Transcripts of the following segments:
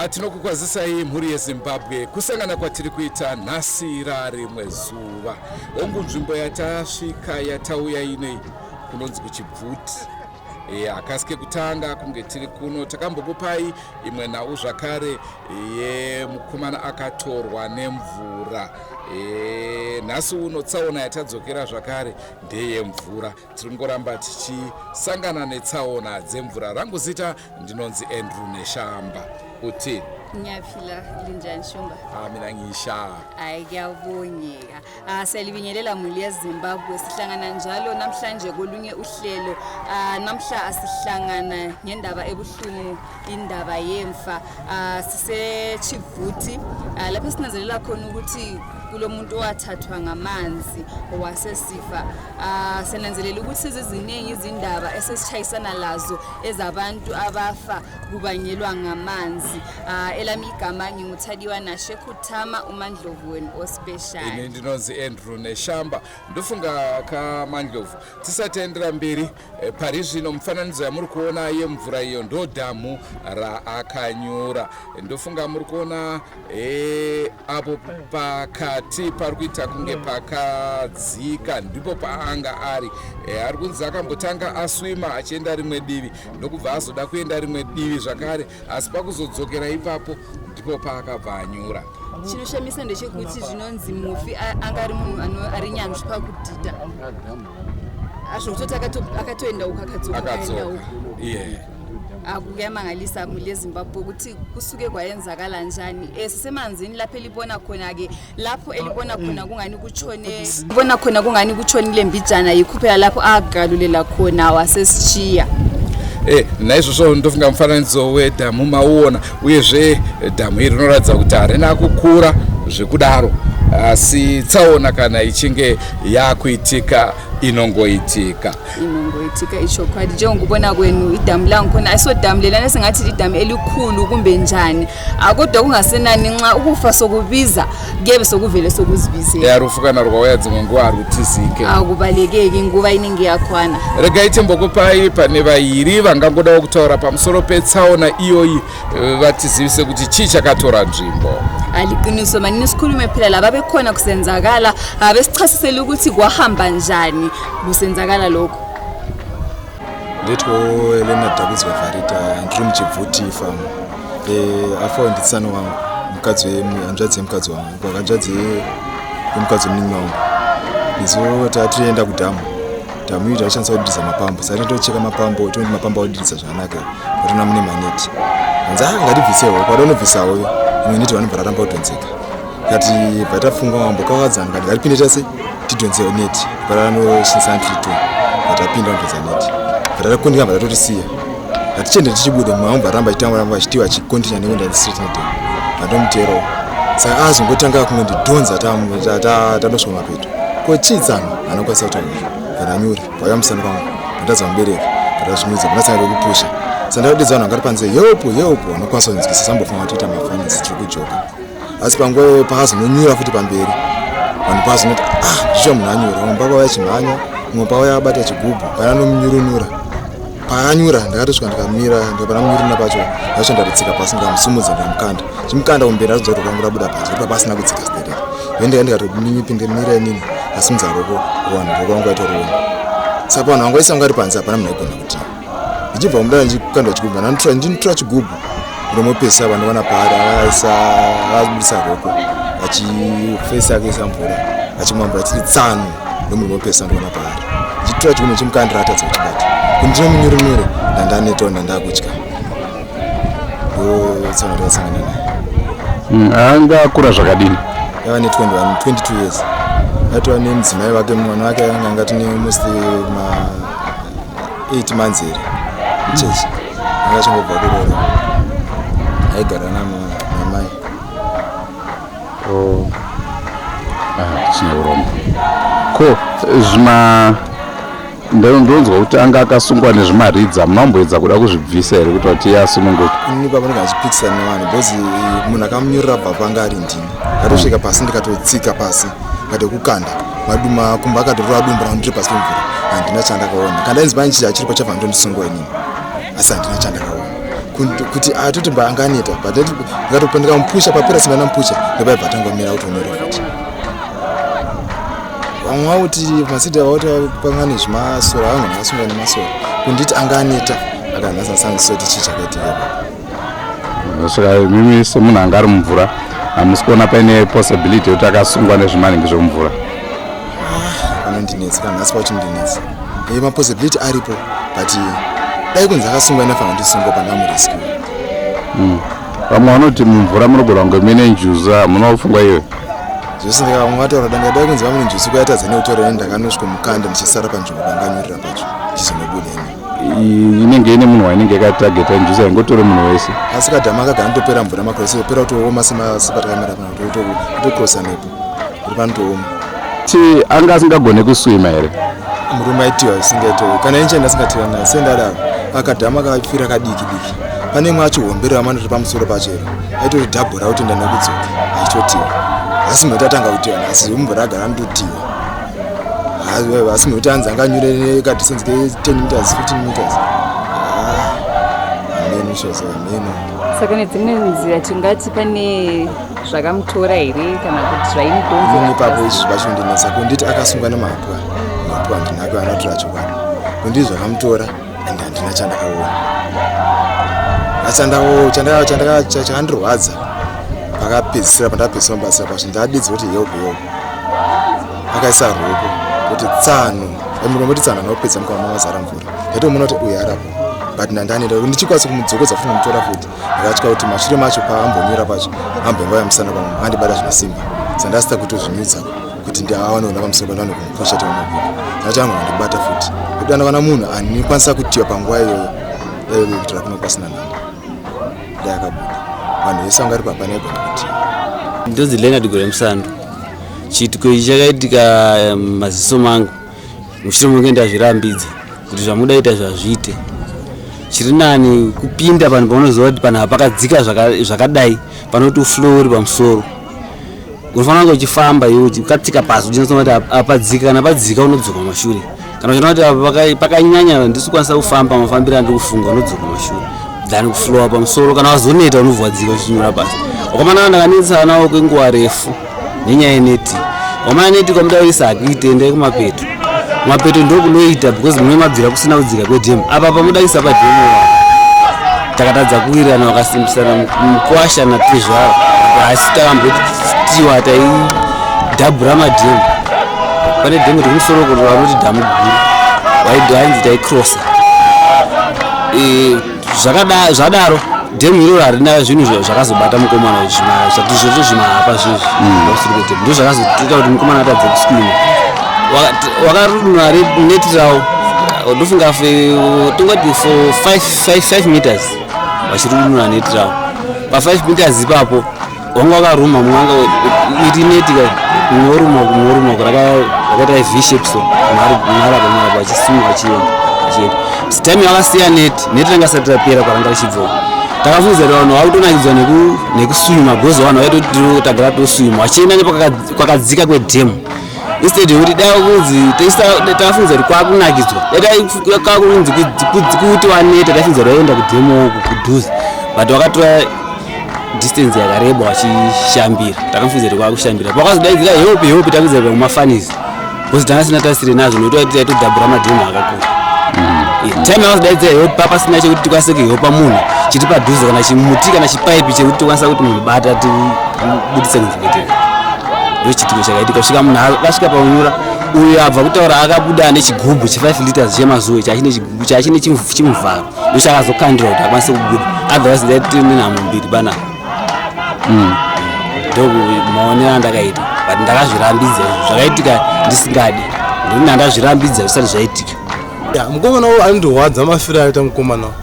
Tinokukwazisai mhuri yeZimbabwe kusangana kwatiri kuita nhasi rarimwe zuva. Hongu, nzvimbo yatasvika yatauya inei kunonzi kuChibvuti. Hakasi kekutanga kunge tiri kuno, takambokupai imwe nhau zvakare yemukomana akatorwa nemvura. Nhasi uno tsaona yatadzokera zvakare ndeyemvura. Tiri kungoramba tichisangana netsaona dzemvura. Rangu zita ndinonzi Andrew Neshamba. Uthini? Ngiyaphila, linjani Shumba? Ah, mina ngisha. Hayi, kuyabongeka. Ah, siyalibingelela muli yeZimbabwe, sihlangana njalo namhlanje kolunye uhlelo. Ah, namhla asihlangana ngendaba ebuhlungu, indaba yemfa. Ah, siseChivuti, ah, lapho esinanzelela khona ukuthi kulomuntu owathathwa ngamanzi wasesifa. Ah, senanzelela ukuthi seziziningi izindaba esesitshayisana lazo ezabantu abafa kubangelwa ngamanzi. Ah, elami igama nginguThadiwa Nashe Khuthama, uMandlovu wenu ospecial. Ini ndinonzi Andrew Neshamba. Ndofunga kaMandlovu, tisati taendera mberi, pari zvino mufananidzo yamuri kuona yemvura iyo ndo dhamu raakanyura. Ndofunga muri kuona apo pakati pari kuita kunge pakadzika, ndipo paanga ari. Ari kunzi akambotanga aswima achienda rimwe divi, ndokubva azoda kuenda rimwe divi zvakare, asi pakuzodzokera ipapo ndipo paakabva anyura. Chinoshamisa ndechekuti zvinonzi mufi anga ari munhu ari nyanzvi pakudhidha, azvokutoti akatoenda uko akadzoka, akaenda uko. Akuyamangalisa muli yeZimbabwe ukuthi kusuke kwayenzakala njani. Sisemanzini lapho elibona khona-ke, lapho elibona khona kungani kutshone, bona khona kungani kutshonile mbijana, yikho phela lapho agalulela khona wasesitshiya. Naizvozvo ndofunga mufananidzo wedhamu mauona, uyezve dhamu iri rinoratidza kuti harina kukura zvekudaro, asi tsaona kana ichinge yakuitika inongoitika. Inongoitika ichokwadi. Njengokubona kwenu idamu langikhona ayisodamu lelana esingathi lidamu elikhulu kumbe njani, kodwa kungasenani nxa ukufa sokubiza kuyabe sokuvele sokuzibizela. Ya, rufu kana rwauya dzimwe nguva harutizike. Akubalekeki, nguva inenge yakwana. Regai timbokupai pane vairi vangangodawo kutaura pamusoro petsaona iyoyi, vatizivise kuti chii chakatora nzvimbo. Aliqiniso, manini sikhulume phela laba bekhona kusenzakala, besichasisele ukuthi kwahamba njani kusenzakala lokho. Nditwo Leonard Takudzwa Varita, ndiri muChibvuti farm. Afa nditsano wangu, mukadzi, hanzvadzi yemukadzi wangu, hanzvadzi yemukadzi wemunin'ina wangu. Isu tatienda kudhamu. Dhamu iri taishandisa kudiridza mapambo, saka tocheka mapambo, tondi mapambo audiridza zvakanaka, patona mune maneti. Hanzi a ngatibvisewo, patonobvisawo imwe neti vanobva raramba kudhonzeka. Kati bva tafunga mambo kawadzana, kati ngatipinde tase tidhonze neti, paranoshandisa tiri two. Patapinda kudhonza neti, patakundika, bva tatotisiya, hatichiende tichibuda, mumwe wangu aramba achitanga ramba achitiwa achikontinya nekuenda straight nedhamu, ndatomuterawo. Saka azongotanga kungondidhonza, tandosvika mapeto ko chii tsano anokwanisa kutaura vandanyura pauya musana kwangu, ndatadza mubereka, ndatazvinyudza, ndasanga rekupusha. Saka ndakadedza vanhu vangari panze, yeopo yeopo, vanokwanisa kunzwisisa, sambofunga kuti toita mafanisi, tiri kujoka. Asi panguva iyoyo paazononyura futi pamberi, vanhu paazonoti, ah, zvicho munhu anyura, vamwe pakauya chimhanya, mumwe pauya abata chigubhu, pana nomunyurunura. Paanyura ndakatosvika ndikamira, ndikapana munyurunura pacho ndacho, ndatotsika pasi, ndikamusimudza, ndikamukanda, chimukanda kumberi, ndazonzwa kuti kwangu rabuda panze, kuti pasina kutsika stereki. Ndika ndikatopinde mira inini, asimudza roko, vanhu roko vangu vaitoriona. Saka vanhu vangu vaisanga vari panze, hapana munhu aigona kuti ndichibva kumudara ndichikanda chigubhu, ndinotora chigubhu ndomopesa, vandoona paari akaisa, akabudisa roko achifesi akaisa mvura, achimwa mvura achiti tsano, ndomunhu mopesa, ndoona paari ndichitora chigubhu ndichimukandira, atadza kuchibata kuti ndinomunyurunure, ndandanetawo, ndandakutya, ndo tsaona takasangana naye. Anga akura zvakadini? Yava ne21 22 years, atova nemudzimai wake, mwana wake anga angati nealmost ma 8 months here, muchechi anga achangobva kuroora, aigara namai. Oh. Ah, tine urombo. Ko zvima ndonzwa kuti anga akasungwa nezvimaridza, munomboedza kuda kuzvibvisa here kuti vati iye asununguke? Ini pavanenge vachipikisana nevanhu, because munhu akamunyurira bva panga ari ndini. Ndakatosvika pasi, ndikatotsika pasi, ndikatokukanda makumba, akatorora dumbu rangu ndiri pasi pemvura. Handina chandakaona. Kana ndainzi pane chii achiripo chabva ndondisungwa inini, asi handina chandakaona. Kuti atoti mba anga aneta, but ndikatomupusha papera simba ndamupusha, ndopaibva atangomira kuti unyure futi. Vamwe vakuti masiti vakuti panga nezvimasora, vamwe vakasunga nemasora kunditi anga aneta, akanhasa sanzisoti chii chakaitika ipapo. Saka imimi semunhu anga ari mumvura, hamusi kuona paine possibility yekuti akasungwa nezvimaningi zvemumvura? Anondinetsa kana nhasi pachindinetsa. Mapossibility aripo, but dai kunzi akasungwa, inofanira kundisungwa pandamurescue. Vamwe vanoti mumvura munogona kunge muine njuzu. Hamuna pfungwa iyoyo? Zvese vamwe vataura danga dai kunzi vamune njuzu kwaitadza neutora ini ndakanosvika mukanda ndichisara panzvimbo panganyurira pacho ndichizonobuda ini. Inenge ine munhu wainenge yakatageta njuzu, haingotore munhu wese. Asi kadhama kagara ndopera mvura makore pera kutooma sepatakamira pano, kutokrosa nepo uri panotooma. Ti anga asingagone kuswima here? Murume aitiwa zvisingaite kana inche ndasingatiwa naye sendadaro. Akadhama kakapfira kadiki diki, pane imwe acho hombe ramanoti pamusoro pacho ero aitori dhabhura kuti ndana kudzoka achitotiwa, asi munhu atanga kutiwa nhasi mumvura agara anototiwa, asi munhu kuti anzi anganyure nekadistance ke 10 meters, 15 meters, hameno shozo, hameno. Saka nedzimwe nzira tingati pane zvakamutora here kana kuti Ini zvaimukonzera? Ipapo izvi zvachondinetsa kunditi akasungwa nemapwa, mapwa handinako anotora chokwadi kunditi zvakamutora, and handina chandakaona, asi chakandirwadza pakapedzisira pandakapedzisira mubatsira pacho, ndadidza kuti help, help, akaisa ruoko kuti tsano muromo kuti tsano anopedza mukama mavazara mvura. Ndatomuona kuti uyu arapo, but ndandaneta kuti ndichikwanisa kumudzokodza futi kumutora futi. Ndakatya kuti mashure macho paambonyura pacho ambongauya musana pamwe andibata zvine simba, saka ndasita kutozvinyudza kuti ndiawane pamusoro pandaone kumupusha tione kubuda. Ndati angondibata futi kuti andakana munhu anikwanisa kutiwa panguva iyoyo, dai kuitira kuno pasina nhamo, dai akabuda. Vanhu vese vanga vari papa naigona kutiwa. Ndonzi Leonard Gore Musando. Chiitiko ichi chakaitika maziso mangu mushure mekunge ndazvirambidza kuti zvamuda ita zvazviite. Chiri nani kupinda panhu paunoziva kuti panhu apa pakadzika zvakadai, panoti uflow uri pamusoro. Unofanira kunge uchifamba iwe ukatsika pasi uchinyatsona kuti apadzika. Kana padzika unodzoka kumashure, kana uchiona kuti apa pakanyanya ndisi kukwanisa kufamba mafambiro andiri kufunga, unodzoka kumashure than kuflowa pamusoro. Kana wazoneta unovhwadzika uchinyura pasi. Wakamana ndakanetsana nawo kwenguva refu nenyaya yeneti. Wamana neti kwamuda kuisa hakuite, endai kumapeto. Kumapeto ndokunoita because mune mabvira kusina kudzika kwedhemu. Apa pamuda kuisa padhemu takatadza kuwirirana, vakasimbisana mukwasha natezvara, asi takambotiwa taidhabhura madhemu. Pane dhemu riri kumusoro uko vanoti dhamu guru, wainzi taikrosa. Zvadaro dhemu iroro harina zvinhu zvakazobata mukomana, zvati zvoto zvimahapa zvezvi pamusoro pedhemu ndo zvakazoita kuti mukomana atadze kuswima. Wakarunura neti rawo, ndofunga tongoti for 5 meters vachirunura neti rawo. Pa5 meters ipapo wanga wakaruma mumwe anga iri neti ka, mumwe woruma, mumwe woruma, rakaita V shape, so mwarapa mwarapa vachisuma vachienda vachienda. Time yakasiya neti, neti ranga sati rapera kwaranga richibva. Takafungidzira kuti vanhu vakutonakidzwa nekuswima because vanhu vaitoti tagara toswima vachienda nekwakadzika kwedhemu instead yekuti dai kunzi takafungidzira kuti kwakunakidzwa, dai kwakunzi kuti waneta, taifungidzira kuti vaenda kudhemu uku kudhuze, but vakatora distance yakareba vachishambira. Takafungidzira kuti kwakushambira. Pakazodaidzira help, help, tafungidzira kuti mafanisi because tanga sina tasire nazvo nokuti taitodhabhura madhemu akakura. Time yakazodaidzira help papasina chekuti tikwanise kuhelpa munhu chiri padhuze, kana chimuti kana chipaipi chekuti tikwanisa kuti munhu bata tibudise kunze kwedhemu. Ndo chiitiko chakaitika kusvika munhu akasvika paunyura. Uyo abva kutaura akabuda ane chigubhu che5 liters chemazuva chachine chimuvharo, ndo chakazokandira kuti akwanise kubuda, otherwise ndaitine nhamo mbiri panapa. Ndo maonero andakaita, but ndakazvirambidza izvo zvakaitika ndisingadi, ndokuti ndandazvirambidza zvisati zvaitika. Ya, mukomana uyu anondirwadza mafiro aita mukomana uyu.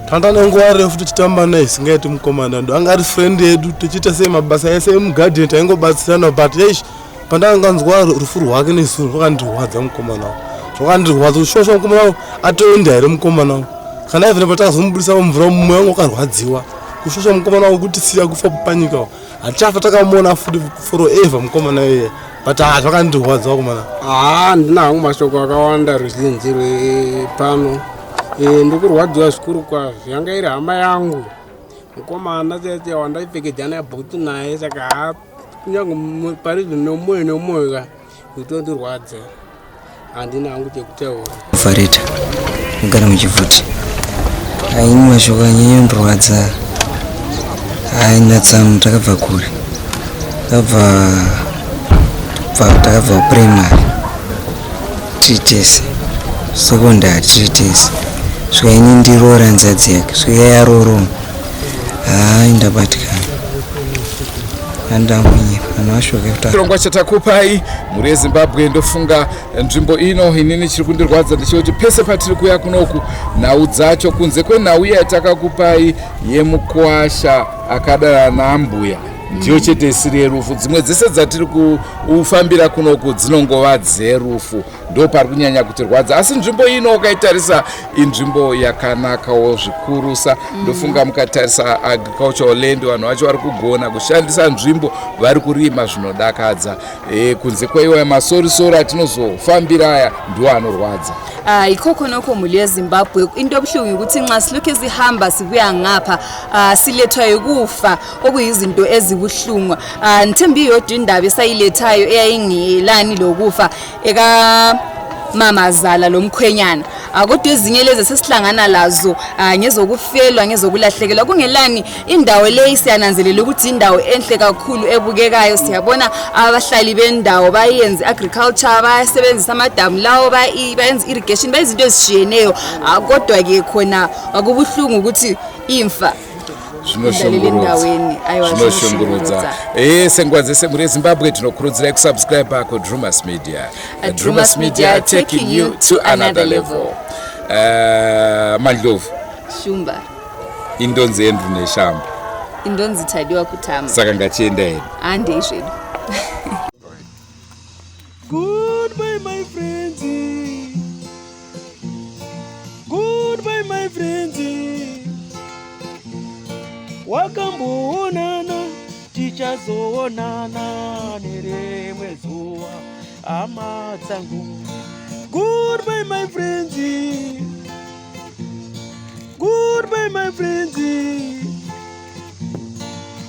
Tanga nenguva refu tichitamba naye isingaiti. Mukomana ndo anga ari friend yedu, tichiita sei mabasa ese emugadheni, taingobatsirana, but eish, pandakanganzwa rufu rwake nezuro rwakandirwadza. Mukomana uyu zvakandirwadza kuti shosha mukomana uyu atoenda here mukomana uyu. Kana even patakazomubudisa mumvura, mumwe wangu wakarwadziwa kushosha mukomana uyu kuti siya kufa panyika, hatichafa takamuona futi forever mukomana iyeye, but ha, zvakandirwadza vakomana. Haa, handina hangu mashoko akawanda. Ruzhinji rwepano. Eh, ndikurwadziwa zvikuru kwazvo yanga iri hama yangu mukomana chaiye wandaipfekedzana bhutu naye saka haa kunyange pari zvino nemwoyo nemwoyo ka kutondirwadza handina hangu chekutaura. Farita kugara muchivhuti aini mashoko anyanyondirwadza aina tsamu takabva kure takabva takabva kuprimary tiri tese secondary tiri tese svika ini ndiroora nzadzi yake svika yarooroo hayi ndabatikana Chirongwa chatakupai mhuri yeZimbabwe, ndofunga nzvimbo ino inini chiri kundirwadza ndechekuti pese patiri kuya kunoku nhau dzacho kunze kwenhau iya yatakakupai yemukwasha akadana naambuya ndiyo chete isiri yerufu. Dzimwe dzese dzatiri kufambira kunoku dzinongova dzerufu, ndo pari kunyanya kutirwadza. Asi nzvimbo ino ukaitarisa inzvimbo yakanakawo zvikurusa. Ndofunga mukatarisa agricultural land, vanhu vacho vari kugona kushandisa nzvimbo, vari kurima zvinodakadza. Kunze kweiwa masorisori atinozofambira aya ndiwo anorwadza. Ah, ikho nokho mhuri yeZimbabwe, into ebuhlungu ukuthi nxa silokhu sihamba sibuya ngapha, ah, silethwa yikufa okuyizinto ezibuhlungu. Ah, ngithemba iyodwa indaba esayilethayo eyayingelani lokufa eka mamazala lomkhwenyana. Ah, kodwa ezinye lezi sesihlangana lazo, ah, ngezokufelwa, ngezokulahlekelwa. Kungelani indawo leyi siyananzelela ukuthi indawo enhle kakhulu ebukekayo. Siyabona abahlali bendawo bayenze agriculture, bayasebenzisa amadamu lawo, bayenza irrigation, bayenza izinto ezishiyeneyo. Ah, kodwa-ke khona akubuhlungu ukuthi imfa zvinoshungurudza, zvinoshungurudza. Senguva dzese mhuri yeZimbabwe, tinokurudzirai kusubscribe kuDrumas Media. Drumas Media, taking you to another level. Mandlovu Shumba. Indonzi Andrew Neshamba. Indonzi Tadiwa Kutama. Saka ngatienda hedu. Handei zvedu. Goodbye, my friends. Goodbye, my friends. Wakamboonana, tichazoonana nerimwe zuva, hama dzangu. Goodbye, my friends. Goodbye, my friends.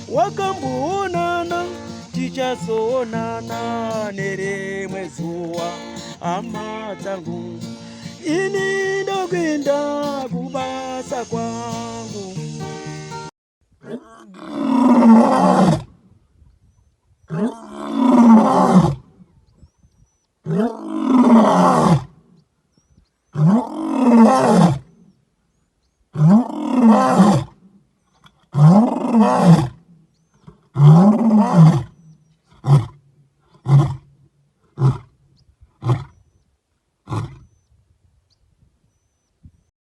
Wakamboonana, tichazoonana nerimwe zuva, hama dzangu. Ini ndokuenda kubasa kwangu.